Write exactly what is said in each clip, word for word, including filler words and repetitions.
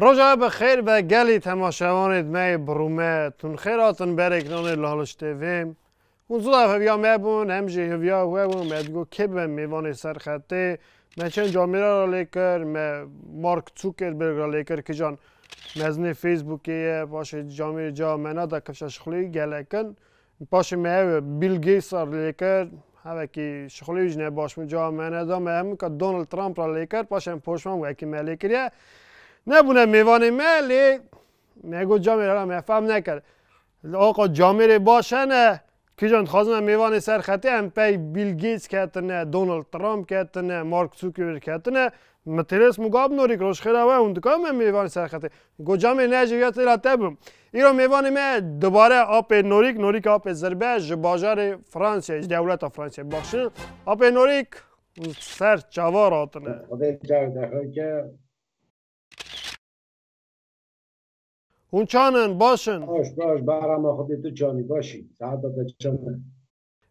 Roja bi xêr be gelî temaşevanê me yê bi rûmet. Hûn xêr hatin berê ekranê Laliş T V. Hûn zû da hevya me bûn, em jî hevya we bûn, me digot kê bibe mêvanê ser xetê. Me çend camêra re lê kir, me Mark Zuckerberg re lê kir, kijan mezinê Facebookê ye, paşê camêrê ca me neda kifşa şixulî gelek in. Paşê me ew Bill Gates re lê kir, hevekî şixulî jî ne baş bûn, ca me neda, me hemûka Donald Trump re lê kir, paşê em poşman wekî me lê kiriye. Nebûne mêvanê me, lê me got camêr, hela me fehm nekir. Aqa camêrê baş hene, kîjan dixwazin em mêvanê ser xetê, em pey Bill Gates ketine, Donald Trump ketine, Mark Zuckerberg ketine. Min têlês min got, Norîk, roj xêra we, hûn dikarin em mêvanê ser xetê? Got, camêr, ne, ji ya têla te bim. Îro mêvanê me dubare apê Norîk, Norîk apê Zirbe, ji bajarê Fransayê, ji dewleta Fransayê, baxşin. Apê Norîk, hûn ser çava ratine. Xwedê çav te xwe ke. Hûn çanin, baş in? Baş, baş, berama Xwedê tu çanî, başî. Saeta te çend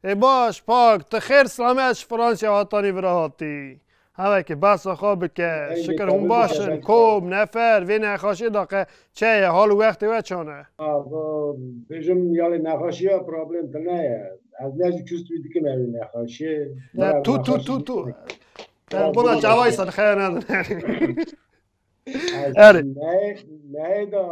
e? Ê baş, pak, tu xêr silamet ji Fransya hatanî vira hatî. Hevekê behsa xwe bike. Şikir hûn baş in, kom, nefer, vê nexaşiyê daqe çi ye, hal û wextê we çan e? Ha, bu, bêjim, yalê nexaşiya problem tune ye. Ez ne jî çûst wî dikim evê nexaşiyê. Ya, tu, tu, tu, tu. Te bona çavayî sen xeya nedin. Erê. Mehê, mehê de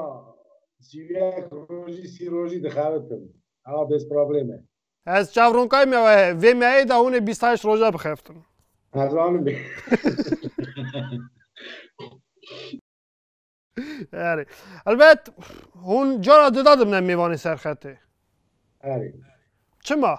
sîvek rojî, sî rojî dixebitim. Ewa bês probleme. Ez çavronkay me we, vê mehê de hûn ê bîst heşt roja bixeftin. Ez zanim bê. Erê. Elbet, hûn cara dida dibine mêvanê ser xetê. Erê. Çima?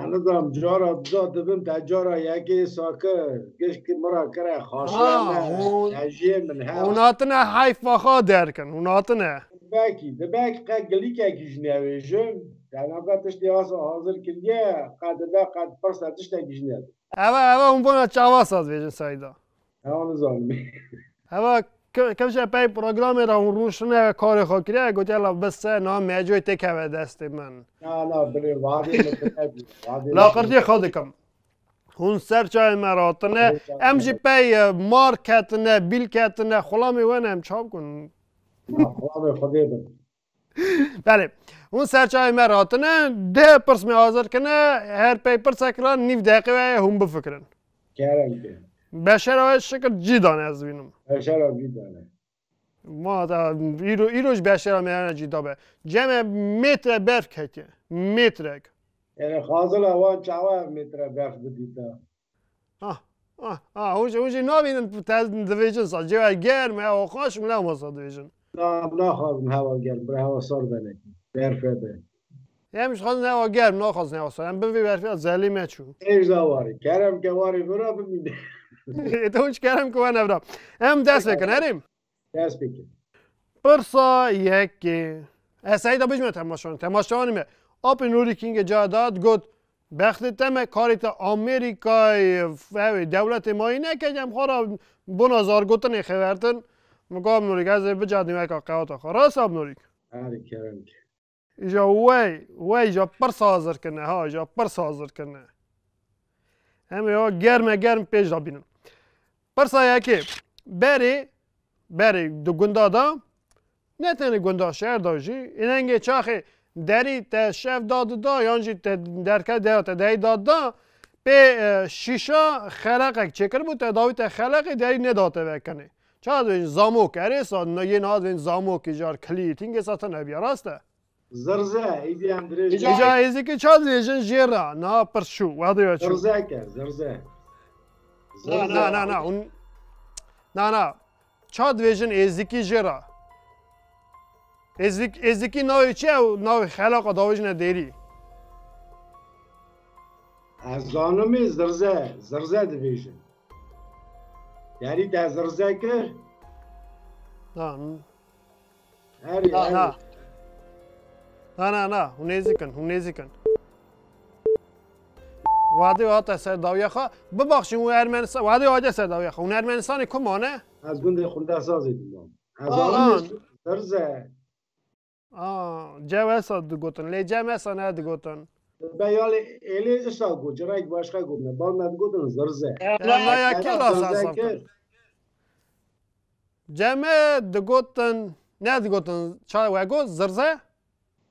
Nizam, cara da dibim te cara yekê sakir, gişkî min ra kire xaşiya me, hûn, tejiyê min he. Hûn hatine heyfa xwe derkin, hûn hatine. Dibekî, dibekî qe gilîkekî ji nevêjin, te naka tiştê asa hazir kiriye, qe dibe, qe pirse tiştekî ji nevêjin. Eve, eve hûn bona çava saz vêjin Seyda. Ew nizanim. Heva ke-, kevşe pey programê re hûn rûniştine karê xwe kiriye, gotiye, "La bes se, na mecoyê tê keve destê min." Na, na, bilê, vadê min tune bû, vadê min. Laqirtiyê xwe dikim. Hûn ser çavê me ratine, em jî pey, e, Mark ketine, Bill ketine, xulamê we ne, em çav kun? Na, xulamê Xwedê bin. Belê. Hûn ser çavê me ratine, deh pirs me hazir kine, her pey pirsek re nîv deqê we hûn bifikirin. Kerem ke. Beşera we şikir cî dane ez dibînim. Beşera cî dane. Ma da îro, îro jî beşera me hene cî dabe. Cem e metre berf ketiye. Metrek. Erê, xazila wan çawa metre berf bidîta? Ah, ah, ah, hûn jî, hûn jî nabînin, te dibêjin sa cêwe germ e, ew xweş min lewma sa dibêjin. Na, naxwazim hewa germ, bira hewa sar benekî. Berf hebe. Em jî dixwazin hewa germ, naxwazin hewa sar. Em bin vê berfê zelî me çû. Êj da warê. Kerem ke warê vira bimîne. Ê, te hûn jî kerem ke we nevra. Em dest vekin, herî. Dest pê ke. Pirsa yekê. Ez seyda bijme temaşevan. Temaşevanê me. Apê Nûrî Kîngê ca da digot, bextê te me karê te Amerîkayê, ew ê dewletê mayî neke, em xwe ra bona zargotinê xevertin. Min got, Nûrîk, ez ê bicadîm eka qewata xwe. Rast e, Nûrîk? Erê, kerem ke. Îja wey, wey îja pirs hazir kirine, ha, îja pirs hazir kirine. Em ê germe germ pêş de bînin. Pirsa yekê, berê, berê di gunda de, ne tenê gunda, şehir de jî, ê nengê çaxê derî te şev da dida, yan jî te derke dera te derî da dida, pê, e, şîşa xeleqek çêkiribû, te dawî te xeleqê derî neda te vekenê. Ça dibêjin zamok, erê sa, yê niha dibêjin zamokê jar kilî, tîngê sa tune biya, rast e? Zirze, îdî em dirêj. Îca êzikî ça dibêjin jê re? Niha pirs çû, wextê we çû. Zirze ke, zirze. Na, na, na, na, hûn, na, na. Ça dibêjin êzikî jê re? Êzik, êzikî navê çi ye? Navê xelaqa davêjine dêrî. Ez zanimê zirze, zirze dibêjin. Derî te zirze kir? Na, n-, Herî, na, herî. Na. Na, na, na. Hûn nêzîk in, hûn nêzîk in. Wadê hate ser dawiya xwe. Bibaxşin, hûn Ermenistan, wadê hate ser dawiya xwe. Hûn Ermenistanê ku mane? Ez gundê Xundesazê dimam. Ez Aa, anî aa. Zirze. Aa, ce wesa digotin. Lê ce mesa ne digotin. Be yalê êlê ji sa got, cirayek başka got me. Bal me digotin zirze. Ya, ya, ya, Eke kela zirze sa kir. Cem e digotin, ne digotin, ça we got, zirze?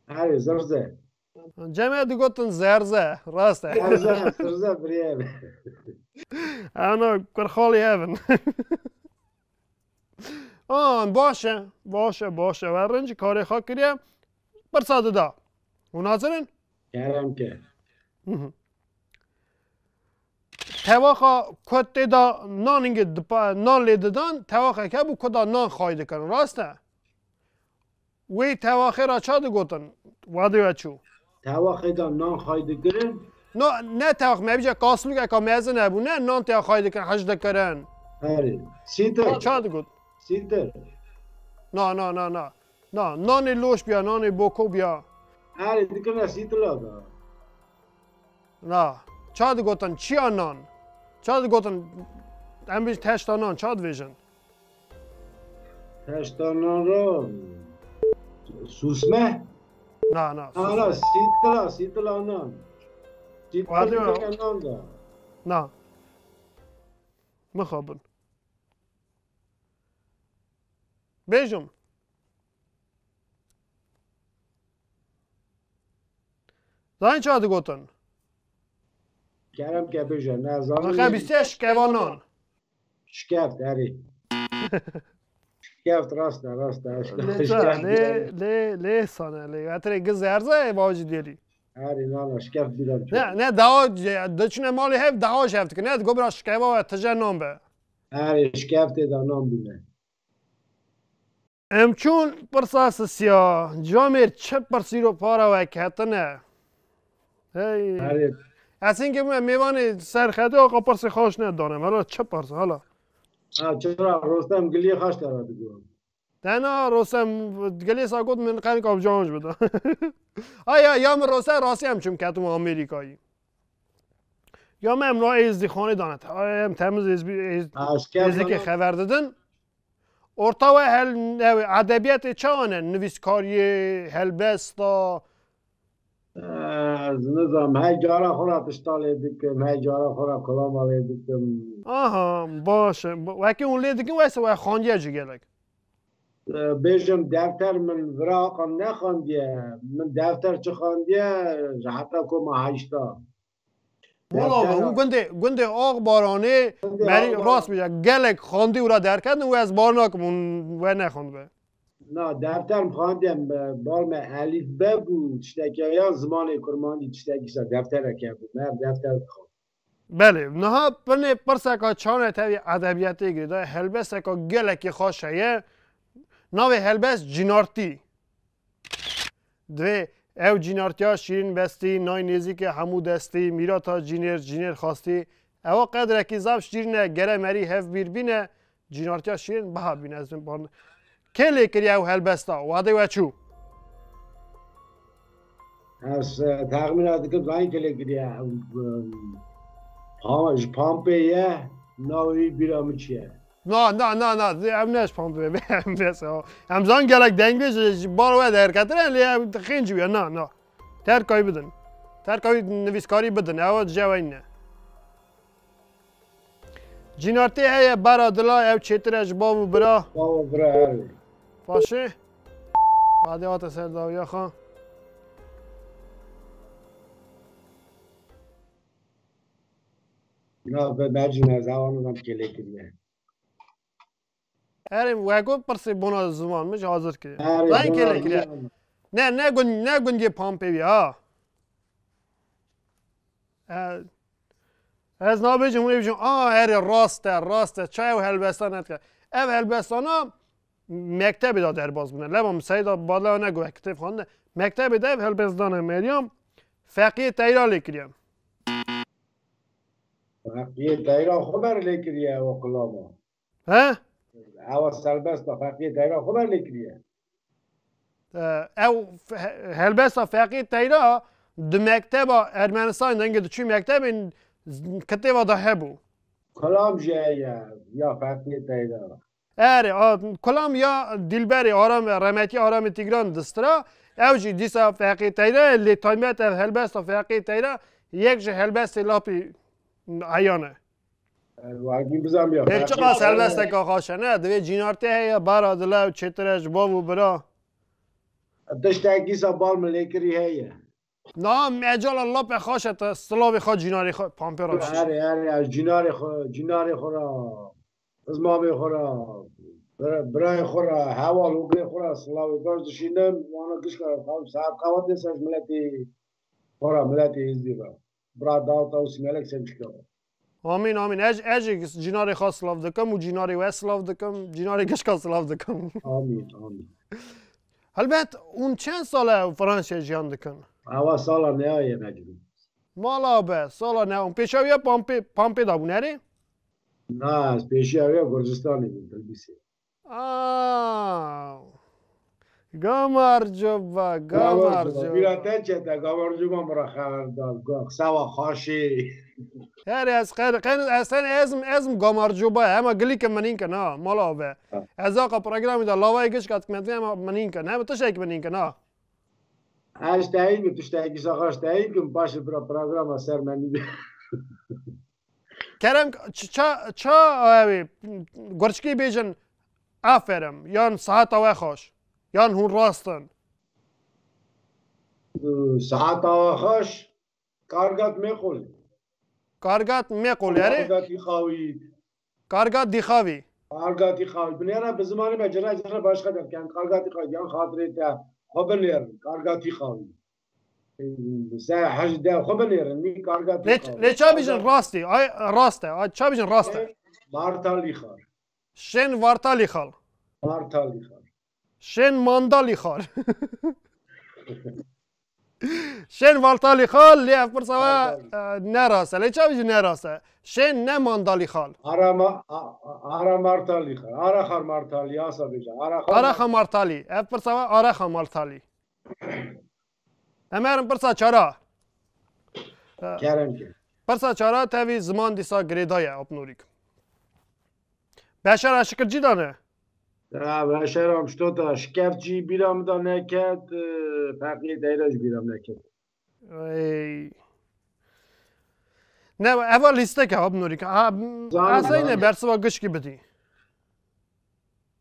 Erê, zirze. Cem e digotin zerze, rast e. Zirze, zirze biriyê. Ana, kurxalî hev in. An, baş e, baş e, baş e. We rind karê xwe kiriye. Pirsa dida. Hûn hazir in? Kerem ke. Hı hı. Tewaxa ku tê de nan hingê dipa-, nan lê didan, tewaxek hebû ku da nan xay dikirin, rast e? Wê tewaxê ra ça digotin? Wadê we çû. Tewaxê de nan xay dikirin? No, ne tewax, me bîje kaslûkeka mezin hebû, ne nan tê xay dikirin, hij dikirin. Erê. Sîtir. Ça digot? Sîtir. Na, na, na, na. Na, nanê loş biya, nanê boko biya. Erê, dikirine sîtila da. Na. Ça digotin, çiya nan? Ça digotin, em bî teşta nan, ça dibêjin? Teşta nan ra sûsme? Na, na, Ana, sûsme. Sîtila, sîtila nan. Sîtila Wadê we. Dikirine nan da. Na. Mixabin. Bêjim. Zanî ça digotin? Kerem ke bêje, ne zanî. Axe bîste şkevanan. Şikeft, erê. Şikeft, rast e, rast e. Lê Şikeft, ça, şikeft, lê, erê. Lê, lê sane, lê. Hetirê giz erze, bacî dêlî. Erê, na, na, şikeft bîra. Ne, ne, dawa, diçine malê hev, dawa ji hev dikin. Ne, digo bira şkeva we, tije nan be. Erê, şikeftê de nan bîne. Em çûn pirsa sisiya. Camêr çi pirsî ro para we ketine? Hey. Erê. Ez hingê bûme mêvanê ser xedê, aqa pirsê xaş nedane. Hala çi pirsa, hala? Ha, çira Rostem giliyê xaş te ra digo. Dena Rostem gilê sa got min qenik avcanj bida. Ay, ay, ya min Rostem rastî em çûm ketim Amerîkayî. Ya me em la êzdîxanê dane. Ay, em temiz êzbî, êz-, Ha, şikeft êzikê dana. Xever didin. Orta we hel, ew, edebiyatê çawa ne? Nivîskariyê, helbesta? Ez nizam, hey cara xwe ra tişta lê dikim, hey cara xwe ra kulama lê dikim. Aha, baş e. Ba-, wekî hûn lê dikin, weyse we xandiye jî gelek? E, bêjim defter min vira aqam nexandiye. Min defter çi xandiye, ji heta koma heşta. Wala be, hûn gundê, gundê Axbaranê, gundê merî Axbaran. Rast bêje, gelek xandî û ra derketin û ez bar nakim hûn we nexandbe. Na, defter xandiye me, bar me elîf be bû, tiştekî ya zimanê kurmancî tiştekî sa deftereke bû, me defter dixwend. Belê, niha binê pirseka çane tevî edebiyatê girê de helbesteka gelekî xweş heye, navê helbest Cînartî. Divê ew cînartiya şîrîn bestî, nay nêzîkê hemû destî, mîrata cînêr, cînêr xastî. Ewa qedrekî zaf şîrîn e, gere merî hev bîr bîne, cînartiya şîrîn biha bîne, ez bar. Kê lê kiriye ew helbesta? Wadê we çû? Ez, e, texmîna dikim zanî kê lê kiriye. Ew, e, Pam-, ji Pampê ye, navê wî bîra min çi ye? Na, na, na, na, em ne ji Pampê, em bes, o. Em zan gelek dengbêj ji, ji bar we derketine, lê ew xêncî bûye, na, na. Terka wî bidin. Terka wî nivîskarî bidin, ew ji we ne. Cînartê heye, bera dila, ew çêtir e ji bav û bira. Bav û bira, erê. Paşê? Badê hate ser dawiya xwe. Na, be mercî me, zawan nam kê lê kiriye. Erê, we got pirsê bona ziman min jî hazir kiriye. Erê, Dayê bona kê lê kiriye. Ziman. Ne, ne gund, ne gundê Pampêvî ha. E, ez nabêjim, hûn ê bijin, a, erê, rast e, rast e. Çaye ew helbestan nedike. Ev helbestana mektebê de derbas bûne. Lema min seyda badla ne got, kitêb xwendine. Mektebê de ev helbest dane Meryem. Feqiyê Teyra lê kiriye. Feqiyê Teyra xwe ber lê kiriye ew kulama. He? Ewa serbest be, Feqiyê Teyra xwe ber lê kiriye. E, ew fe-, he-, helbesta Feqiyê Teyra di mekteba Ermenistanê dengê diçû mektebê z-, kitêba da hebû. Kulam jî heye, ya Feqiyê Teyra. Erê, a, kulam ya Dilberê Aram, Remetî Aramê Tîgran distira. Ew jî dîsa Feqiyê Teyra ye, lê taybet ev helbesta Feqiyê Teyra yek ji helbestê lapî eyan e. Wagî bizan biya. Pêk çiqas helbesteka xweş e, ne? Divê cînartê heye, bara dile û çêtir e ji bav û bira. Tiştekî sa bal min lê kirî heye. Na, mecala lapê xweş e, te silavê xwe cînarê xwe pampê re bişî. Erê, erê, ez cînarê xwe, cînarê xwe re, xizmavê xwe re, bira-, birayê xwe re, heval hûgirê xwe re silavê baş dişînim, wana gişka xwe saet qewetê ser ji miletê xwe re, miletê Êzdî re. Bira Dawta û Sîmelek ser gişka xwe. Amîn, amîn. Ez, ez jî cînarê xwe silav dikim û cînarê we silav dikim, cînarê gişka silav dikim. Amîn, amîn. Helbet, hûn çend sal e Fransayê jiyan dikin? Ewa sala neya ye Mecnûn. Mala be, sala neya. Hûn pêşiya wî ya Pampê, Pampê de bûn, erê? Na, ez pêşiya wî ya Gurcistanê bûm, Tilbîsê. Aa. Gamar coba, gamar coba. Bîra te çete, gamar coba min re xeber da. Ga-, sewa xaşê. Her ez qer-, qen-, ez sen ezm, ezm gamar coba. Hema gilî ke min nîn kin, ha, mala be. Ha. Ez aqa programî da lavayê giş kat kmet, hema min nîn kin. Hema tiştek min nîn kin, ha. Ez teyîn bi tiştekî saxaş teyîn kim, paşê bira programa ser me nî. Kerem, ç-, ça, ça, ewê, gurçikî bêjin, aferin, yan siheta we xweş, yan hûn rast in? Siheta we xweş, kargat mêqol. Kargat mêqol, erê? Kargatî xawî. Kargatî xawî. Kargatî xawî. Binêre bi zimanê me cire cire başka derken. Kargatî xawî. Yan xatirê te xwe binêrin. Kargatî xawî. Ser hej de xwe binêrin. Nî kargatî xawî. Lê, lê ça bijin rastî? Ay, rast e. Ay, ça bijin rast e? Martalî xar. Şên Vartalî xal. Martalî xar. Şên Mandalî xal. Şên Valtalî xal, lê ev pirsa we, Valtalî. E, ne rast e. Lê çavi jî ne rast e. Şên ne Mandalî xal. Ara ma-, a-, a-, Ara Martalî xal. Ara xar Martalî, asa bêje. Ara xar Ara Mar- xal Martalî. Ev pirsa we Ara xal Martalî. Em herin pirsa çara. E, Kerem ke. Pirsa çara tevî ziman dîsa girêdaye, Apnûrîk. Beşara şikircî dane. Ya, beşara em ştota şikircî bîra min da neket, e, feqiyê deyra jî bîra min neket. Ey. Ne, eva lîstek e, Apnûrîk. Ha, Zanim, eseyne zanim. Bersiva gişkî bidî.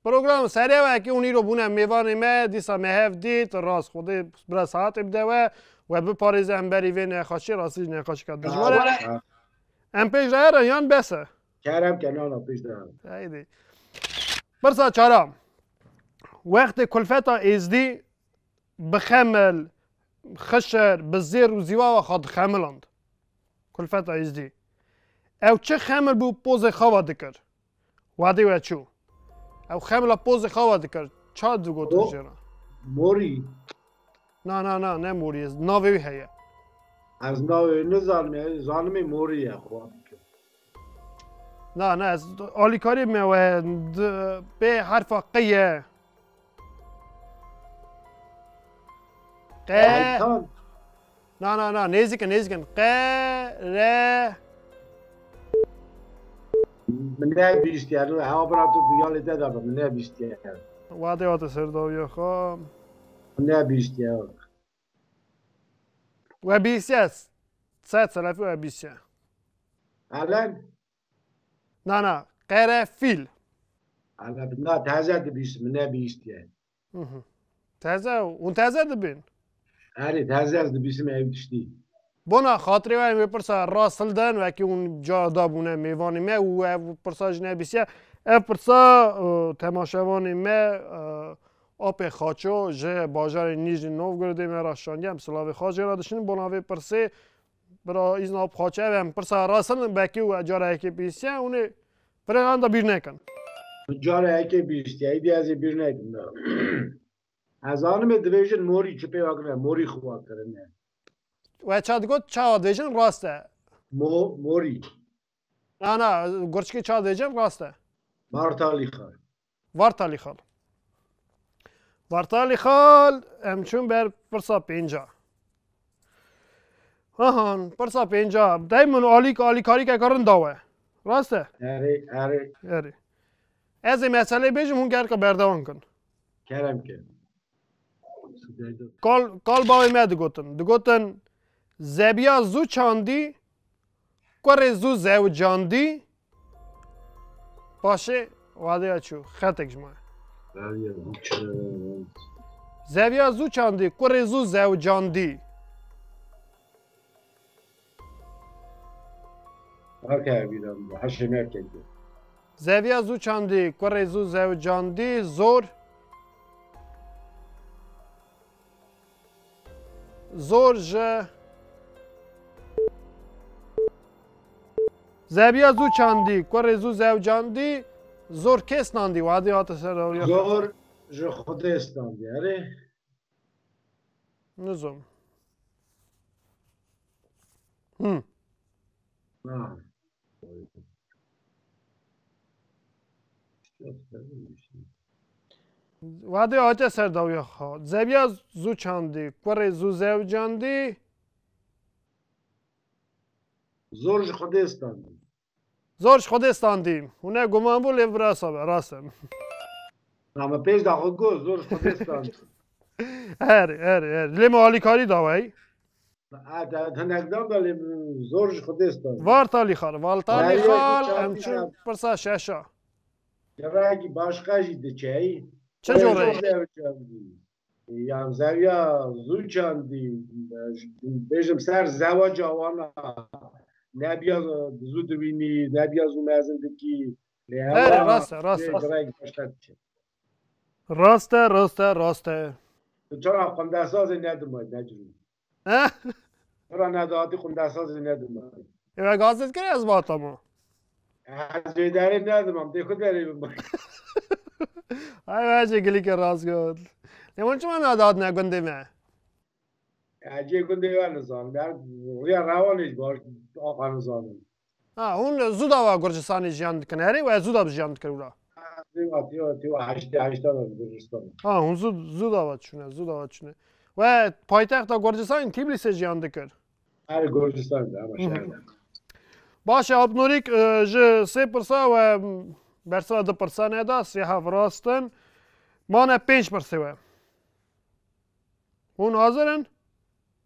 Program serê we ki hûn îro bûne mêvanê me, dîsa me hev dît, rast Xwedê bira saetê bide we, we biparêze em berî vê nexaşî, rastî jî nexaşîka dijwar e. Ha, ha. Em pêş re herin yan bes e? Kerem ke, na, na, pêş de herin. Heydê. Pirsa çara. Wextê kulfeta êzdî bi xemil, xişir, bi zêr û zîwa ve xwe dixemiland. Kulfeta êzdî. Ew çi xemil bû pozê xwe ve dikir? Wadê we çû. Ew xemla pozê xwe ve dikir. Ça digotin O, jê re? Morî. Na, na, na, ne Morî. Navê wî heye. Ez navê wî nizanim, ez zanimê Morî ye, xwe dikir. Na, na, ez alîkarî me we di, pê herfa qê ye. Qe. Altan. Na, na, na, nêzîk in, nêzîk in. Qe, re. Min nebîstiye. Hewa bira tu duyalê te de be, min nebîstiye. Wate, wate ser dawiya xwe. Min nebîstiye. We bîstiye. Sed selefî we bîstiye. Elen? Na, na, qerefîl. Elen, na, teze dibîst, min nebîstiye. Mhm. Teze, hûn teze dibîn? Erê, teze ez dibîsim ev tiştî. Bona xatirê we em vê pirsa rast hildin, wekî hûn ca dabûne mêvanê me û ev pirsa jî nebîsiye. Ev pirsa, e, temaşevanê me, e, Apê Xaço ji bajarê Nîjnî Novgorodê me re şandiye. Em silavê xwe jê re dişînin. Bona vê pirsê, bira îzna Apê Xaço, ev em pirsa rast hildin, wekî û cara yekê bîsiye, hûn ê firê anda bîr nekin. Cara yekê bîstiye, îdî ez ê bîr nekim, na. Ez zanimê dibêjin morî çi pê ve kirine, morî xwe kirine. We ça digot, çawa dibêjin rast e. Mo-, morî. Na, na, gurçikê ça dibêjin rast e. Vartalî xal. Vartalî xal. Vartalî xal, em çûn ber pirsa pênca. Ahan, pirsa pênca. Dey min alîk, alîkarîkeke rind da we. Rast e? Erê, erê. Erê. Ez ê meselê bêjim, hûn gerka berdewam kin. Kerem ke. Kal, kal bavê me digotin. Digotin, zebiya zû çandî, kurê zû zewicandî, Paşê wadeya çû. Xetek ji me. Zeviya zû çandî. Zeviya zû çandî, kurê zû zewcandî. Hake bîra min, heşê me kekê. Zeviya zû çandî, kurê zû zewcandî, zor. Zor ji. Zeviya zû çandî, kurê zû zewcandî, zor kê standî, wadî hate ser dawiya. Zor ji Xwedê standî, erê. Nizam. Hmm. Ha. Wadê hate ser dawiya xwe. Zeviya zû çandî, kurê zû zewcandî. Zor ji Xwedê standî. Zor ji Xwedê standî. Hûn e guman bû lê virasa be, rast e. Na me pêş da xwe got, zor ji Xwedê standî. Her, her, her. Lê me alîkarî da wey. Ha, te, te nekdan da lê zor ji Xwedê standî. Valtalî xal, valtalî xal, em çûn pirsa şeşa. Cevekî başqa jî diçey. Çi coreyî? Yan zeviya zû çandî, bêjim ser zewaca wana, nebiya zû dibînî, nebiya zû mezin dikî. Lê Erê, hewa rast e, rast e. Lê girek başqa diçe. Rast e, rast e, rast e. Tu çara qundesazê nedimay, necrû. He? Çara nedatî qundesazê nedimay. Ê, we gazet kir ez batama. Ez vê derê nedim, em dê xwe derê bim. Ay, vecê gilîke rast got. Lê hûn çima nedatine gundê me? Ez cê gundê we nizanim. Her riya rewanê ji bar axa nizanim. Ha, hûn zû da wa Gurcistanê jiyan dikin. Herê we zû da bi jiyan dikir wira. Têwa, têwa, têwa heştê heşta da Gurcistan. Ha, hûn zû, zû da wa çûne, zû da wa çûne. We paytexta Gurcistanê Tîblîsê jiyan dikir. Her Gurcistan de, ama Hı hı. şehir de. Baş e, Abdunûrîk, e, ji sê pirsa we bersiva du pirsa neda, sê hev rast in. Mane pênc pirsê we. Hûn hazir in?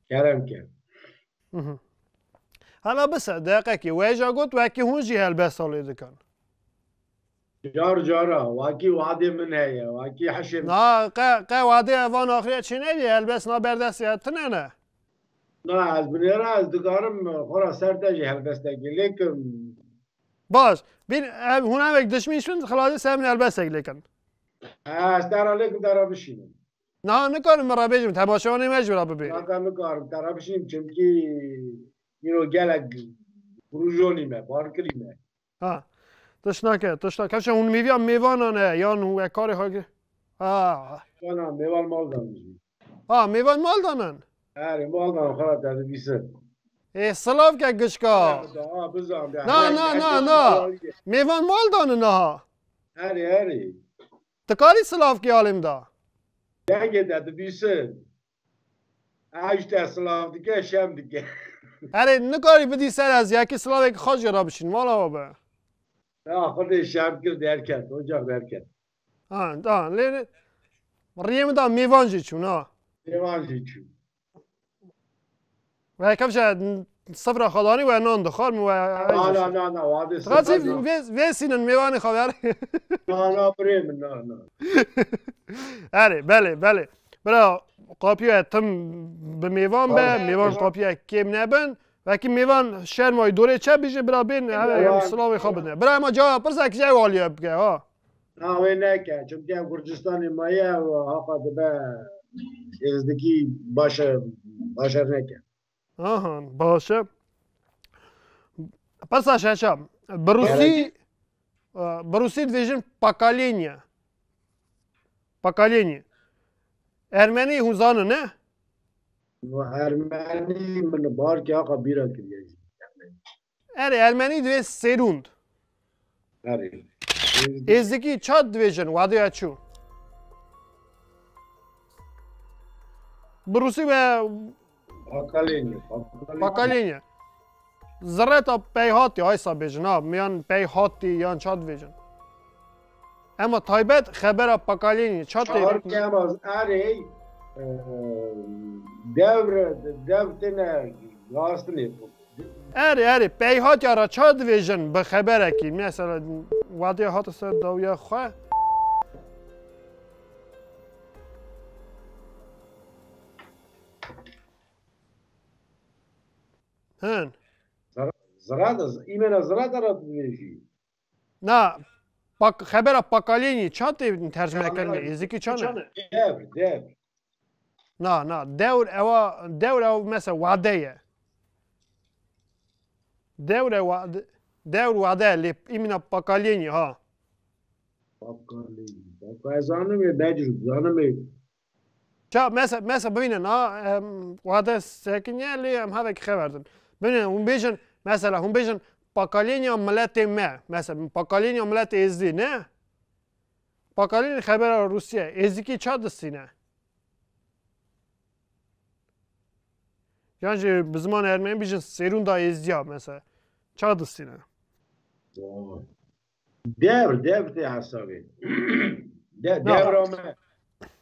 Kerem ke. Hı hı. Hala bise, deqekî, we jî got, wekî hûn jî helbesta lê dikin. Car cara, wakî wadê min heye, wakî heşê min. Na, qe, qe wadê evan axiriye çê nebî, helbest na berdestê tine ne. Na, ez binêra, ez dikarim, xora ser te jî helbestekê lêkim. Baş, bin, ev, hûn evek dişmîn şin, xilasî ser min helbestek lêkin. Ez te ra lêkim, te ra bişînim. Niha nikarim min re bêjim, temaşevanê me jî re bibêjim. Naka nikarim, te re bişînim, çimkî îro gelek pûrûjonî me, barkirî me. Ha. Tiştnake, tiştnake. Kevşe hûn mêviya mêvanan e, yan hûn we karê xwe ki-, ha. Kana mêvan mal dan jî. Ha, mêvan mal danan? Erê, mal dan xwe te dibîsin. Ê, silav ke gişka. Ha, bizan, bizan. Na, na, na, na. Mêvan mal danin ha. Erê, erê. Dikarî silavkî alêm da? Dengê te dibîsin. Ew ji te silav dike, şem dike. Erê, nikarî bidî ser ez, yekî silavekî xwe jê re bişîn, mala we be. Ya, Xwedê şem kir derket, ocak derket. Ha, ha, lê riyê min da mêvan jî çûn, ha. Mêvan jî çûn. Ve kevşe sifra xwe danî we nan dixwar min we. Na, na, na, na, wadê Xaçî sifra vê, vê sînin mêvanê xwe ver. Na, na, birê min, na, na. Erê, belê, belê. Bira, qapiye tim bi mêvan be, Tamam. mêvan qapiye kêm nebin. Wekî mêvan şermayî dorê çe bije, bira bên, heve Tamam. em silavê xwe bidin. Bira ema caya pirsek jê waliye bike, ha. Na, wê neke. Çimkî ev Gurcistanê maye û haqa dibe êzdikî baş e, başer neke. Aha, baş e. Pirsa şeşa. Bi rûsî, Gerek- e, bi rûsî dibêjin pakalênye. Pakalênye. Ermenî hûn zanin, ne? Ermenî min barkê haqa bîra kiriye jî. Erê, ermenî divê sêrûnd. Erê. Êzdikî çat divêjin, wadeya çû. Bi rûsî ve Pakalênye, pakalênye. Pakalênye. Zireta peyhatî, aysa bêjin, ha, miyan peyhatî yan çat divêjin. Ema taybet xebera pakalênye, çat tê. Çar kema erê, e, devre, dev têne gastinê. Erê, erê, peyhatya ra ça divêjin bi xeberekî, mesela, Wadê hate ser dawiya xwe. Hin. Zira-, zira de, îmêna zira de re dibêjî. Na, pak-, xebera pakalênî ça tê tercüme kirinê? Êzikî ça ne? Devr, devr. Na, na, dewr ewa, dewr ew mesela wade ye. Dewr e wa-, dewr wade ye, lê îmîna pakalênî, ha. Pakalênî, paka-, ez zanim ê, Mecrû, zanim ê. Ça, mese-, mesela bibîne, na, em, wade sekiniye, lê em havek xeber din. Bibîne, hûn bêjin, mesela, hûn bêjin, pakalêniya miletê me, mesela, pakalêniya miletê Êzdî, ne? Pakalênî xebera Rûsya, Êzikî ça distîne? Yan jî bi zimanê ermenî bijin sêrûnda Êzdiya, mesela. Ça distîne? Vay. Devr, devr tê hesabê. De-, Na. Devra me.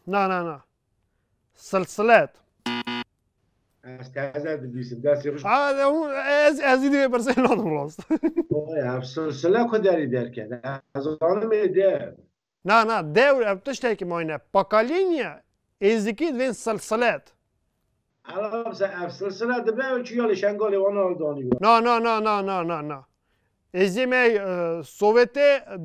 Na, na, na. Silsilet. Ez teze dibîsim, destê xwe. Ha, de hûn, ez, ez îdî vê pirsê nadim rast. Vay, ev silsile ku derî derket. Ez zanim ê devr. Na, na, dewr ev tiştekî mayne. Pakalêniye, Êzikî divên silsilet. Elam se ev silsile dibe û çûya li Şengalê wan al danî. Na, na, na, na, na, na, na. Êzî me, e, Sovyetê, e,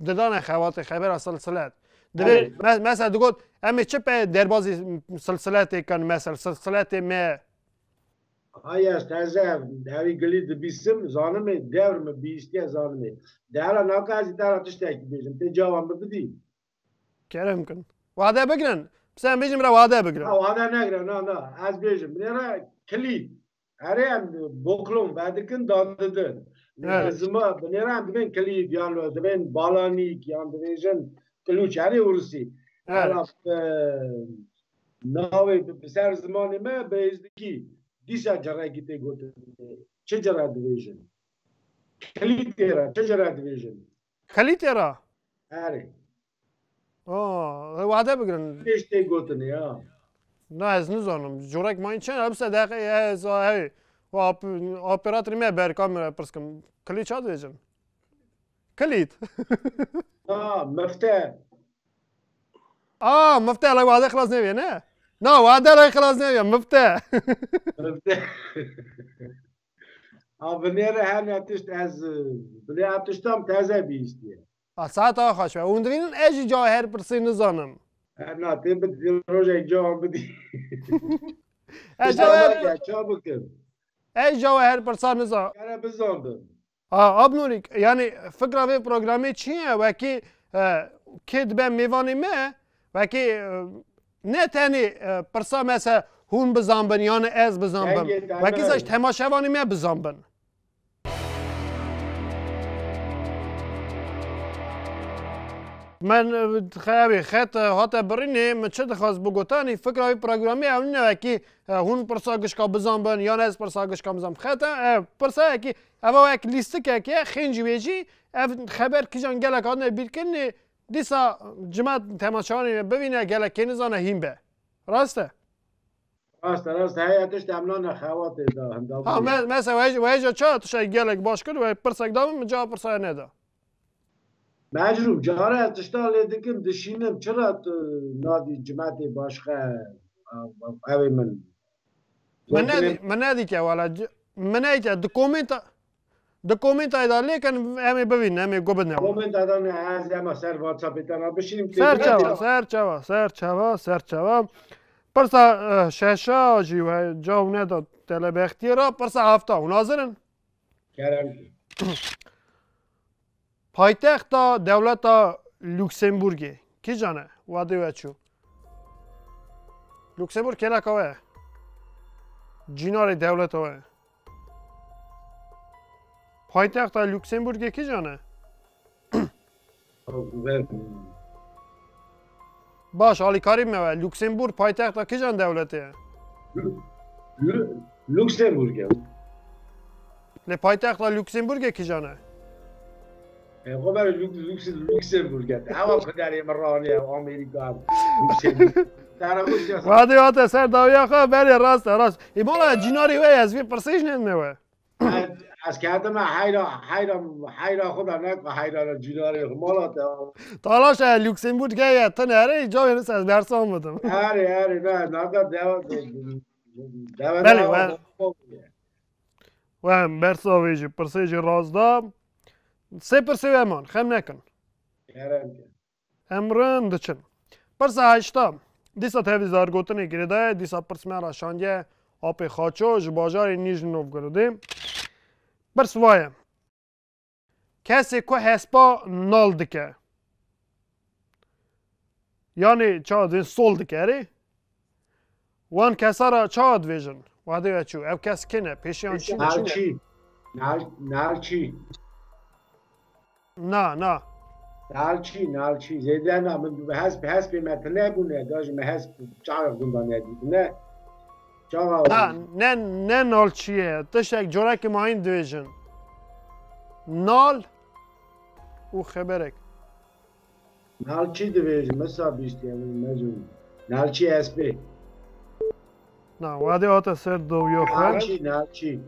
didane xebatê xebera silsilet. Divê, Evet. me-, mesela digot, em ê çi pe derbazî silsiletê kin, mesela silsiletê me. Ay, ez teze evî gilî dibîsim, zanimê, devr mi bihîstiye zanimê. De hela naka ez î te ra tiştekî bêjim, tê cewab min bidî. Kerem kin. Wade bigrin. Sen bêjim re wade bigrin. Ha, wade negre, na, na. Ez bêjim. Binêre kilît. Erê em boklon vedikin, dadidin. Evet. Zima, binêre em dibên kilît, yan dibên balanîk, yan dibêjin kilûç. Erê ûrisî. Evet. Hela, e, navê bi, bi ser zimanê me bi êzdikî. Dîsa cirekî tê gotin. Çi cire dibêjin? Kilîtê re, çi cire dibêjin? Kilîtê re? Erê. Aa, wade bigrin. Pêş tê gotinê ya. Na, ez nizanim. Corek mayîn çend? Hepse deqe, ez, hey. Wa op-, operatorê me Berkan min re pirs kim. Kilît ça dibêjin? Kilît. Ha, mifte. Aa, mifte, lay wade xilas nebîye, ne? Na, wade lay xilas nebîye, mifte. Mifte. Ha, binêre her ne tişt ez, binê ev tiştan teze bihîstiye. A, saeta xweş be. Hûn dibînin ez jî cawê her pirsê nizanim. Her na tê bi rojek cawab bidî. Ez Tiştan cawê her, nake, ça bikim? Ez cawê her pirsa nizanim. Kere bizandim. A, Abnûrî, yanî fikra vê programê çi ye? Wekî, e, kê dibe mêvanê me, wekî, e, ne tenê, e, pirsa me se hûn bizanbin, yan ez bizanbim. Dengê te Wekî me. Zaj temaşevanê me bizanbin. Min, e, xe-, evê xet, e, hate birînê, min çi dixwest bigotanî, fikra vê programê ew nîne wekî, e, hûn pirsa gişka bizanbin, yan ez pirsa gişka bizanbim. Xet e, e, pirsa yekî, eva wek lîstikek e, xêncî wê jî, ev xeber kîjan gelek hatine bîrkirinê, dîsa cimat temaşevanê bibîne, gelek kê nizane hîn be. Rast e? Rast e, rast e. Heya tişt em nane xebatê de, hinda Ha, bûye. me-, mesela, wê, wê ca ça tiştek gelek baş kir, wê pirsek da min, min cewab pirsaya neda. Mecrûm, cara ez tişta lê dikim, dişînim, çira tu nadî cimetê başqe, ev, ev, evê min? Min Gotinê nedî-, min nedîke, wala, c-, min nedîke, di komenta-, Di komêntayê de lêkin em ê bibînin, em ê guh bidin. Komênta de ne, ez ema ser WhatsAppê te re bişînim, tê Ser bîne çava, ça? ser çava, ser çava, ser çava. Pirsa, eh, şeşa jî we cewab neda telebextiyê re, pirsa hefta. Hûn hazir in? Kerem. Paytexta dewleta Luksemburgê kîjan e? Wadê we çû. Luksemburg kêleka we ye. Cînarê dewleta we ye. Paytexta Luksemburgê kîjan e? Baş, alîkarî me we. Luksemburg paytexta kîjan dewletê ye? Lu-, Lu-, Luksemburg e. Lê paytexta Luksemburgê kîjan e? E, xwe ber Luk-, Luk-, Luksemburg e. Ewa ku derê min raniye, Amerîka, Luksemburg. Tara xwe siyaset. Wadê hate ser dawiya xwe, belê rast e, rast. Îmala cînarê we ye, ez vê pirsê jî nedime we. Ez, Ez ketime heyra, heyra, heyra xwe de, ne ku heyra cîranê xwe, mala te. Talaş e, Luxemburg heye, tu nere, cavê min ez bersan bidim. Erê, erê, ne, nada dewa, dewa, Belê, dewa, we, we bersa wê jî, pirsê jî rast da. Sê pirsê we man, xem nekin. Kerem ke. Em rin diçin. Pirsa heşta. Dîsa tevî zargotinê girêdaye, dîsa pirs me ra şandiye Apê Xaço ji bajarê Nîj Novgorodê. Pirs vaye. Kesê ku hespa nal dike. Yanî çawa dibên sol dike erê. Wan kesa ra çawa dibêjin? Wadê we çû. Ev kes kê ne? Pêşiyan çi ne? Nalçî. Nal-, nalçî. Na, na. Nalçî, nalçî. Zêde na, min hesp, hespê me tune bûne. Da ji me hesp çawa gunda nedîbûne. Çawa. Na, ne, ne nalçî ye. Tiştek corekê mayîn dibêjin. Nal û xeberek. Nalçî dibêjin, misa bîst yani mezun. Nalçî S P. Na, wadê hate ser dowiya xwe. Nalçî, nalçî.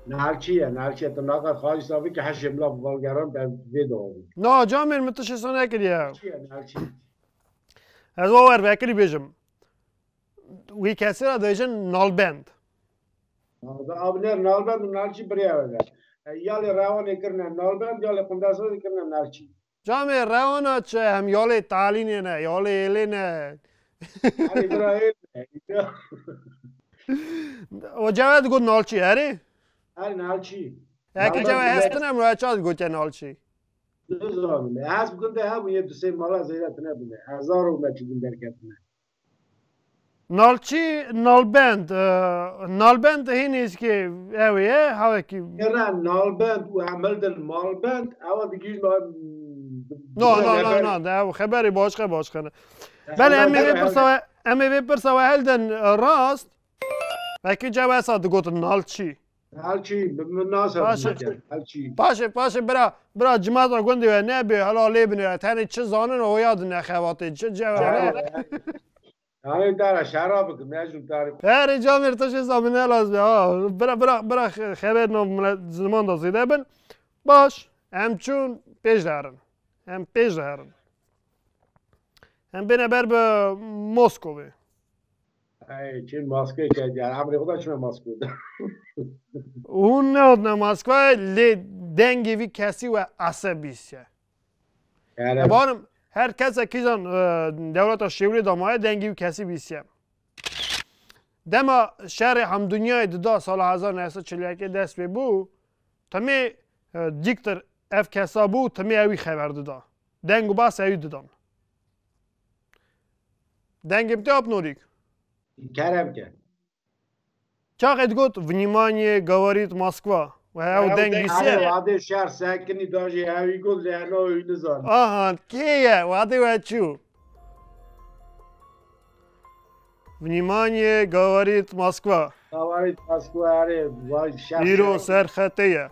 Nalçî ye, nalçî ye. Tu naqet xalî sabî ki heşê mila bi balgeran ber vê dawî. Na, camêr min tişê sona kiriye. Nalçî ye, nalçî. Ez o wer vekirî bêjim. Wî kesî ra dibêjin nalbend. Nalbe-, abi ne, nalbend û nalçî birêve be. E, yalê Rewanê kirine nalbend, yalê Qundasozê kirine nalçî. Camê Rewana çi? Hem yalê Talînê ne, yalê êlê ne. Erê, bira êl ne. O ceve digot nalçî, erê? Her nalçî. Eke nalbend ceve hestine mi, çawa digote nalçî? Nizanim. Ez bi gundê hebû yê du sê mala zêde tune bûne. Hezar û me çi gund derketine. Nalçî, nalbend. E, nalbend hîn îskê ew ê, hawekî. Yê re nalbend û em hildin malbend, ewa digihîjin. No, no, no, no, de ew xeberê başqe, başqe ne. Belê, em ê vê pirsa we, em ê vê pirsa we hildin, e, rast. Belkî cewesa digotin nalçî. Nalçî, min, min nasa Paşê. Nalçî. Paşê, paşê bira, bira cimata gundê we nebê, hala lê binêre. Tenê çi zanin, o ya di nexebatê, çi cevere. Yani dara şera bikim, ne jû tarî. Herê camêr, tu şêsa min ne lazim e, ha. Bira, bira, bira xe-, xeber nav mile-, ziman da zêde bin. Baş, em çûn pêş de herin. Em pêş de herin. Em bêne ber bi Moskowê. Ey, çi Moskowê ke, yani emrê xwe da çime Moskowê da. Hûn nehatine Moskowê, lê dengê vî kesî we ese bîsiye. Yani. E, banim, her kesek kîjan, e, dewleta şêwirê de maye, dengê wî kesî bîsiye. Dema şerê hemdunyayê dida sala hezar neh sed çil yekê dest pê bû, timê, e, dîktir ev kesa bû, timê ewî xeber dida. Deng û bas ewî didan. Dengê min tê apnorîk. Kerem ke. Çaxê digot, Внимание, говорит Москва. Ve ew deng bîsiye. Wadê şer sekinî da jî ewî got lê eno ew nizan. Aha, kê ye? Wadê we çû. Внимание, говорит Москва. Говорит Москва, erê, vay şer. Îro ser xetê ye.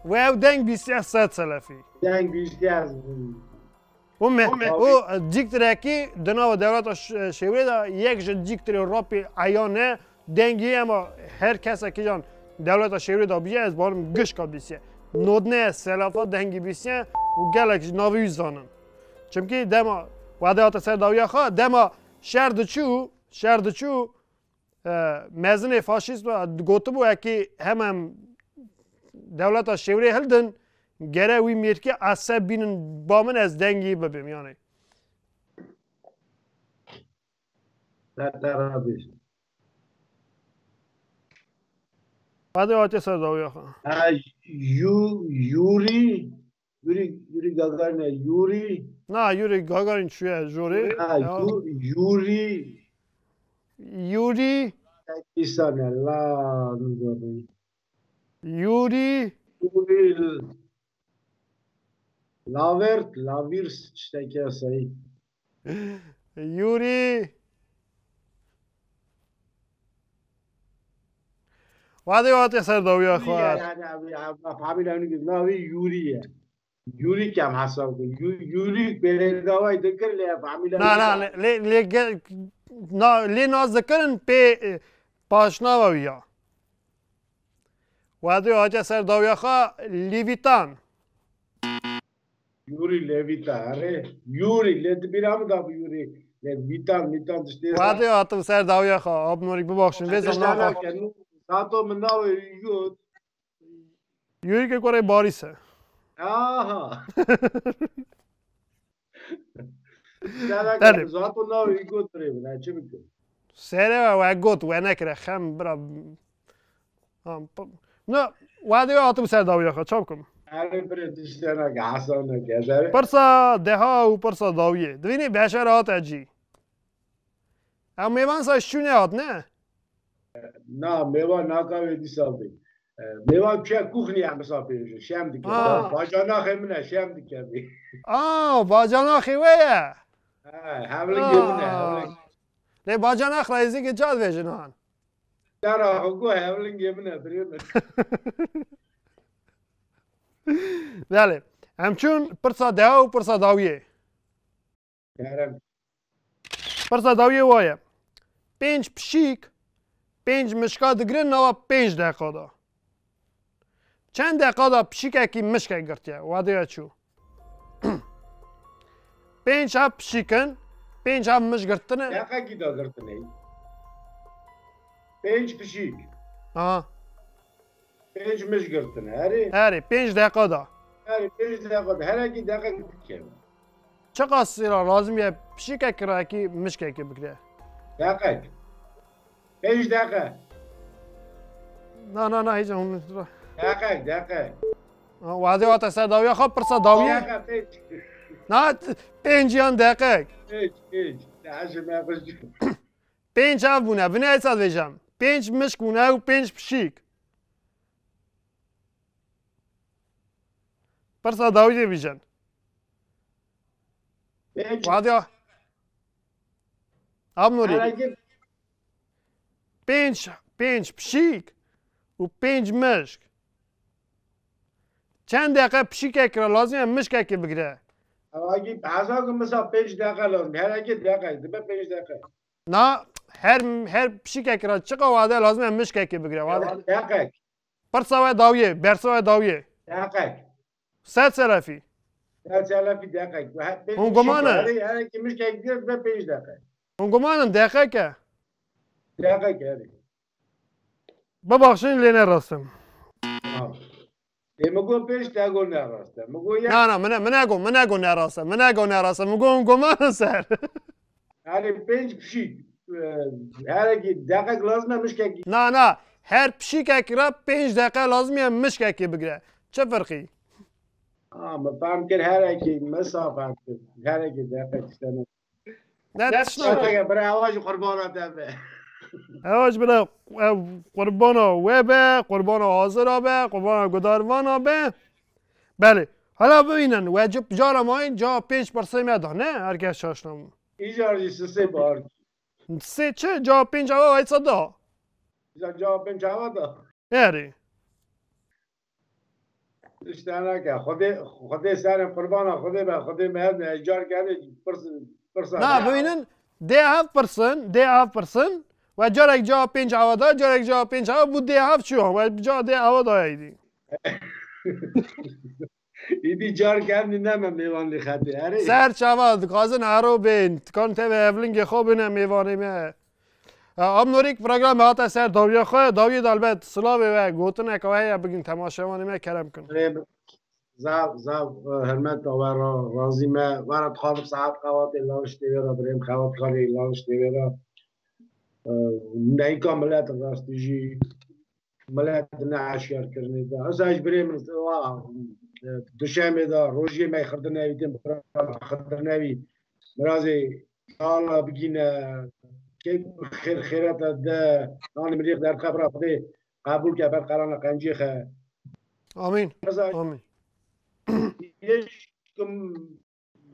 Ve ew deng bîstiye sed selefî. Deng bîstiye. O me, o me, o dîktirekî di nava dewleta ş-, şêwirê de yek ji dîktirê rapî eyan e, dengî ema her kesekî jan dewleta şêwirê de bîye, ez barim gişka bîsiye. Nodne selafa dengî bîsiye û gelek ji navê wî zanin. Çimkî dema wade hate ser dawiya xwe, dema şer diçû, şer diçû, e, mezinê faşîst ve gotibû, ekî hem em dewleta şêwirê hildin, gere wî mêrkî ese bînin ba min, ez dengî bibêm, yanî. Te, te rabêjim. Hadi hatiye ser dawiya xwe. Ha, Yu-, Yuri, Yuri, Yuri Gagarin e, Yuri. Na, Yuri Gagarin çûye jorê. Ha, Yu-, Yuri. Yuri. Îsa ne, la, nizanî. Yuri. Yuri. Lavert, Lavirs, tiştekî ya seyî. Yuri. Wadê wadê ser dawiya xwe. Yani, abi, abi, abi, abi, navê Yuri ye. Yuri kem hesab kir. Yu-, Yuri bêrê dawayî dikir lê famîle. Na, na, lê, lê, lê ge-, na, lê nas dikirin pê, e, Paşnava wî ya. Wedê hatiye ser dawiya xwe, Lîvîtan. Yuri Levita, erê. Yuri, lê di bîra min da bi Yuri. Levita, Levita tiştê. Wedê hatim ser dawiya xwe. Ab Nûrî bibaxşin. Vê Tiştê zaman nake, nu, zato min navê got. Yurîkê kurê Barîs e. Aha. Tiştê Belê. nake, zato navê got birê min, ha, çi bikim? Serê we, we got, we nekire. Xem bira. Ha, p- Ne, wedê hatim ser dawiya xwe. Çap kim. Erê birê tiştê nake, Hasan nake, ez erê. Pirsa deha û pirsa dawiyê. Divînî beşer hate cî. Ew mêvan sa şûnê hat, ne? Na, mêvan naka wê dîsa bê. E, mêvan çe kuxnî em sa pêjin, şem dike. Ha. Bacanaxê min e, şem dike bê. Aa, bacanaxê we ye. Ha, hevlingê min e, hevling. Lê bacanax reyzîkê ca dibêjin han. Dera xwe got hevlingê min e, birê min. Belê. Em çûn pirsa deha û pirsa dawiyê. Kerem. Pirsa dawiyê wa ye. Pênc pişîk, pênc mişka digirin nava pênc deqa da. Çend deqa da pişîkekî mişkek girtiye? Wadeya çû. Pênc hev pişîk in, pênc hev mişk girtine. Deqekî da girtinê. Pênc pişîk. Aha. Pênc mij girtine. Herê. Herê, pênc deqa da. Herê, pênc deqa da. Herekî deqek dike. Çiqas sira lazim ye pişîkek kirakî mişkekê bikire? Deqek. Pênc deqe. Na, na, na, hêca hûn. Deqek, deqek. Ha, wadê hate ser dawiya xwe pirsa dawiyê. Deqe, pênc. Na, t- pênc yan deqek. Pênc, pênc. Te ji me xweş. Pênc hev bûne. Binê esa dibêjim. Pênc mişk bûne û pênc pişîk. Pirsa dawiyê bîjin. Pênc. Wadê. Abnûrî. Hereke Pênc, pênc pişîk û pênc mişk. Çend deqe pişîkek re lazim e mişkekê bigire? Awagî heza ku misa pênc deqe lazim. Hereke deqe. Dibe pênc deqe. Na her her pişîkek re çiqa wade lazim e mişkekê bigire. Wade. Deqek. Pirsa we dawiyê, bersa we dawiyê. Deqek. Sed selefî. Her selefî deqek. Her pênc Hûn guman e? Hereke, hereke mişkek dibe pênc deqe. Hûn guman in deqek e? Deqek herê. Bibaxşin lê ne rast im. Tamam. Ê mi got pênc te got ne rast e. Mi got ya. Na, na, mine, mine got, mine got ne rast e. Mine got ne rast e. Mi got hûn guman in ser. Herê pênc pişîk. E, herekî deqek lazim e mişkekî. Na, na. Her pişîkek re pênc deqe lazim e mişkekê bigire. Çi firqî? Ha, mi fehm kir herekî, mi sa fehm kir. Herekî deqek işte ne. Ne tişna. Çateke bira ewa ji qurbana te be. Ewa ji bira ew qurbana we be, qurbana hazira be, qurbana gudarvana be. Belê. Hala bibînin, wecib cara mayîn ca pênc pirsê me da, ne? Her kes şaş nabû. Îcar jî sisê bar. Sê çi? Ca pênc ewa waysa da. Îcar ca pênc ewa da. Erê. Tişte nake. Xwedê, Xwedê serê qurbana Xwedê be. Xwedê me hevne. Car kevê pirs, pirsa. Na, bibînin, dê hev pirsin, dê hev pirsin. We carek ca pênc ewa da, carek ca pênc ewa bû dê hev çû. We ca dê ewa da yedî. Îdî car kevnî neme mêvan lê xetê. Erê. Ser çava dixwazin hero bên. Tikan tevê evlingê xwe bine mêvanê me. Ha, Amnorîk programê hate ser dawiya xwe. Dawiyê de elbet silavê we gotineke we heye bigin temaşevanê me kerem kin. Rê zav, zav, e, hürmet da we ra, razî me. We ra dixwazim saet qewatê Lawiş T V ra, birêm Xewat Xalê Lawiş T V ra. E, neyka millet rastî jî millet ne eşkar kirinê de. Esa ji birê min, wa, e, duşemê de, rojiyê me xirdinevi, tên xirdinevi. Mirazê Teala bigîne, kê xêr xêreta de, nanê mirîx derxe bira Xwedê qebûl ke ber qerana qenciyê xe. Amîn. Eza Amîn. yeşkim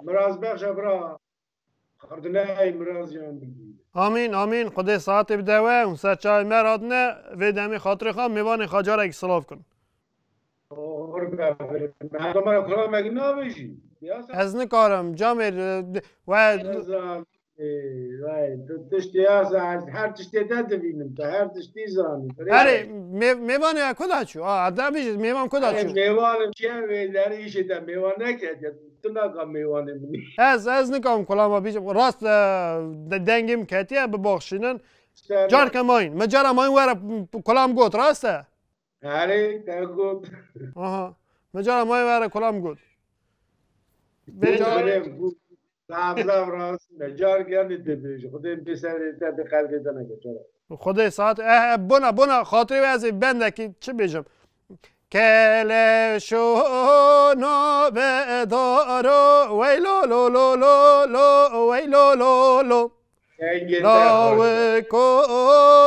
miraz bexşe bira xardiney miraz yan bigîne. Amîn, amîn. Xwedê saetê bide we û ser çavê me ratine vê demê xatirê xwe mêvanê xwe carek silav kin. Oxir be. Merduma kulamek nabêjî. Ya sen Ez nikarim, camêr, e, we Eza Vay, tu tiştê ya, her, her tiştê te dibînim, tu her tiştî zanî. Erê, mêv- mêvanê ku da çû? A, da bijî, mêvan ku da çû? Mêvanê çiye wê derê îşê te mêvan neketiye, tu naka mêvanê min. Ez, ez nikarim kulama bijîm. Rast e, de- dengê min ketiye, bibaxşînin. Carke mayîn. Me cara mayîn were p- kulam got, rast e? Erê, te got. Aha. Me cara mayîn were kulam got. Vê Pênc cara- birêm, bu zaf zaf rast me. Car gelî dibêje. Xwedê bi serê te bi qelbê te neke, cara. Xwedê saet. Eh, eh, bona, bona, xatirê we ez ê bendekî çi bêjim? Keleşo no bedaro, wey lo lo lo lo lo, wey lo lo lo. Dengê te La xweş. we ko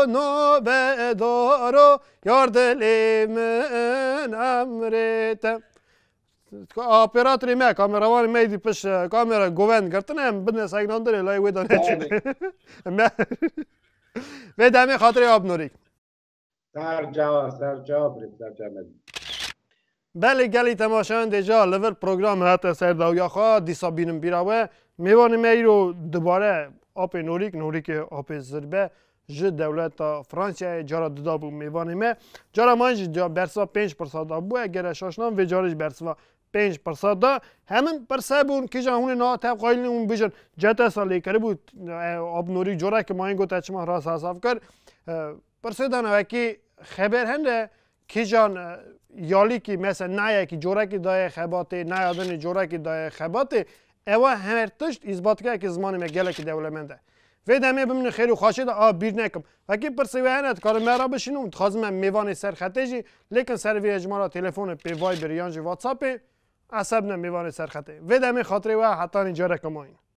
no bedaro, yar dilê min emrê te. Operatorê me, kameramanê me dî piş, e, kamera govend girtine, em bidine segnandirê, layê wê de neçûne. Me, vê demê xatirê Abnorîk. Ser çawa, ser çawa, birê, ser çawa. Belê gelî temaşeyan dêja li vir program hate ser dawiya xwe, dîsa bînin bîra we. Mêvanê me îro dubare apê Norîk, Norîkê apê Zirbe ji dewleta Fransiyayê cara duda bû mêvanê me. Cara man jî ca-, bersiva pênc pirsa da bû, eger ez şaş nam vê carê jî bersiva pênc pirsa da. Hemin pirse bûn, kîjan hûn ê niha tev qayilîn hûn bijin, C T S a lê kiribû, e, Abnorîk corekî mayîn got, ez çima rast hesab kir. E, Pirsê dana wekî xeber hene, kîjan, e, yalîkî, mesela nayekî corekî dayê xebatê, naya dinê corekî dayê xebatê, ewa her tişt îzbatkeyekî zimanê me gelekî dewlemend e. Vê demê bimînin xêr û xweşê de a bîr nekim. Wekî pirsê we hene, dikarin me re bişînin û dixwazin me mêvanê ser xetê jî, lêkin ser vê hejmara telefonê pê Viber yan jî WhatsAppê, ez sebne mêvanê ser xetê. Vê demê xatirê we hetanî careke mayîn.